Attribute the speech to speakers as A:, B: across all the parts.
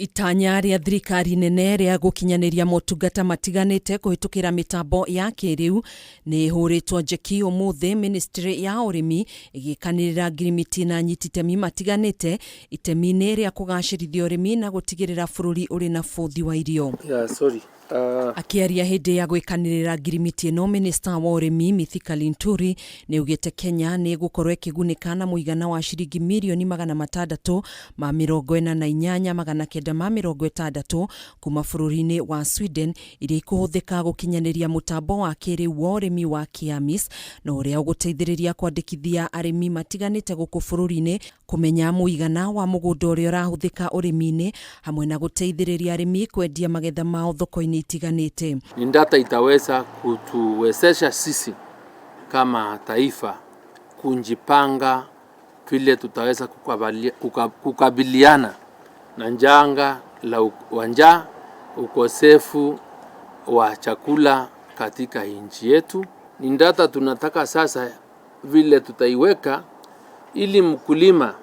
A: Itanya rĩa thirikari nene rĩa gũkinyanĩria motungata matiganĩte kũhĩtũkĩra mĩtambo ya kĩrĩu nĩ ĩhũrĩtwo njeki ũmũthĩ, ministry ya ũrĩmi ĩgĩkanĩrĩra ngirimiti na anyiti itemi matiganĩte itemi-inĩ rĩa kũgacĩrithia ũrĩmi na gũtigĩrĩra bũrũri ũrĩ na bũthi wa irio.
B: Yeah, sorry.
A: Akĩaria hĩndĩ ya gwĩkanĩrĩra ngirimiti ĩno, minista wa ũrĩmi Mithika Linturi nĩ augĩte Kenya nĩ ĩgũkorwo ĩkĩgunĩka na mũigana wa ciringi 648,960 kuma bũrũri-inĩ wa Sweden, iria ikũhũthĩka gũkinyanĩria mũtambo wa kĩrĩu wa ũrĩmi wa KIAMIS, na ũrĩa ũgũteithĩrĩria kwandĩkithia arĩmi matiganĩte gũkũ bũrũri-inĩ, kũmenya mũigana wa mũgũnda ũrĩa ũrahũthĩka ũrĩmi-inĩ, hamwe na gũteithĩrĩria arĩmi kwendia magetha mao thoko-inĩ itiganĩte.
B: Ni data itaweza kutuwezesha sisi kama taifa kujipanga vile tutaweza kukabiliana na janga la wa njaa, ukosefu wa chakula katika nchi yetu. Ni data tunataka sasa vile tutaiweka ili mkulima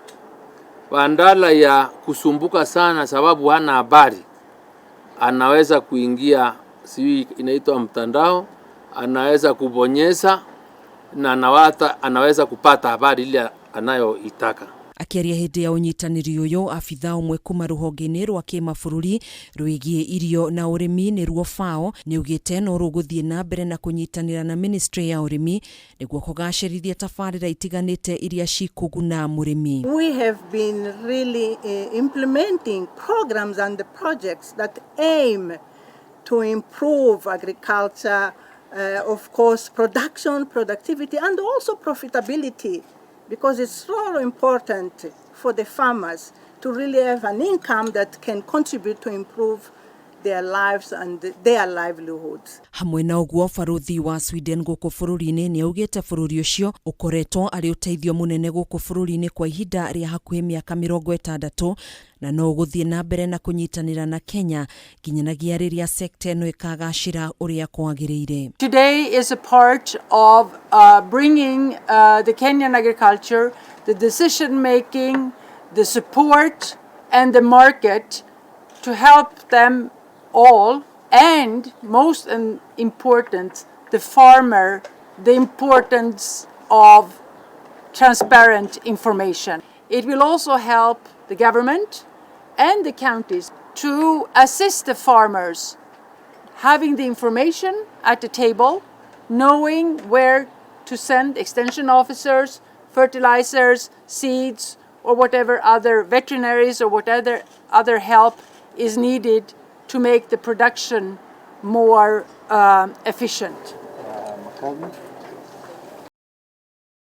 B: badala ya kusumbuka sana sababu hana habari, anaweza kuingia, sijui inaitwa mtandao, anaweza kubonyeza na anaweza kupata habari ile anayoitaka.
A: Akĩaria hĩndĩ ya ũnyitanĩri ũyũ, abitha ũmwe kuma rũhonge-inĩ rwa kĩmabũrũri rwĩgiĩ irio na ũrĩmi, nĩruo FAO, nĩ augĩte no rũgũthiĩ na mbere na kũnyitanĩra na ministry ya ũrĩmi nĩguo kũgacĩrithia tabarĩra itiganĩte iria cikũguna mũrĩmi.
C: We have been really implementing programs and projects that aim to improve agriculture, of course, production, productivity, and also profitability, because it's so important for the farmers to really have an income that can contribute to improve their lives and their livelihoods.
A: Hamwe na ũguo, barothi wa Sweden gũkũ bũrũri-inĩ nĩ augĩte bũrũri ũcio ũkoretwo arĩ ũteithio mũnene gũkũ bũrũri-inĩ kwa ihinda rĩa hakuhĩ mĩaka 60, na no ũgũthiĩ na mbere na kũnyitanĩra na Kenya nginyanagia rĩrĩa sekta ĩno ĩkagacĩra ũrĩa kwagĩrĩire.
D: Today is a part of bringing the Kenyan agriculture, the decision making, the support, and the market to help them all, and most important, the farmer, the importance of transparent information. It will also help the government and the counties to assist the farmers having the information at the table, knowing where to send extension officers, fertilizers, seeds, or whatever other veterinaries or whatever other help is needed to make the production more efficient.